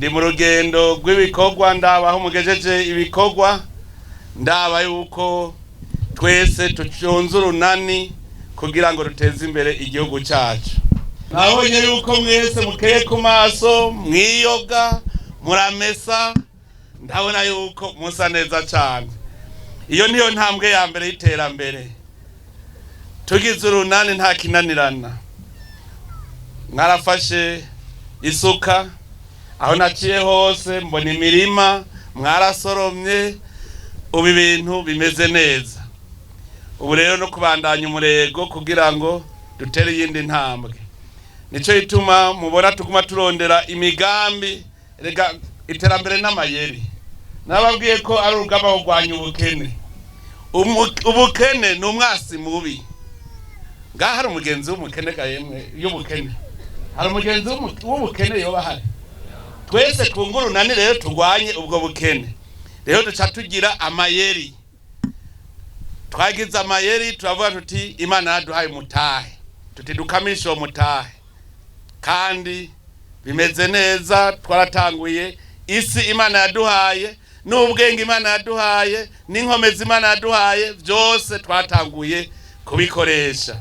Ndi mu rugendo rw'ibikorwa, ndaba aho mugejeje ibikorwa, ndaba yuko twese tucunze urunani kugira ngo duteze imbere igihugu cyacu. Nabonye yuko mwese mukeye ku maso, mwiyoga, muramesa, ndabona yuko musa neza cyane. Iyo niyo ntambwe ya mbere y'iterambere. Tugize urunani nta kinanirana. Mwarafashe isuka, aho naciye hose mbona imirima mwarasoromye, ubu ibintu bimeze neza. Ubu rero no kubandanya umurego kugira ngo dutere iyindi ntambwe. Nico gituma mubona tuguma turondera imigambi. Rega iterambere n'amayeri, nababwiye ko ari urugamba kurwanya ubukene. Ubukene ni umwasi mubi. Ngaha hari umugenzi w'umukene ga yemwe y'ubukene? Hari umugenzi w'ubukene yoba ahari? Twese twungure urunani rero turwanye ubwo bukene. Rero duca tugira amayeri, twagize amayeri, turavuga tuti Imana yaduhaye umutahe, tuti dukamishe uwo mutahe, kandi bimeze neza. Twaratanguye isi Imana yaduhaye, n'ubwenge Imana yaduhaye, n'inkomezi Imana yaduhaye, byose twatanguye kubikoresha.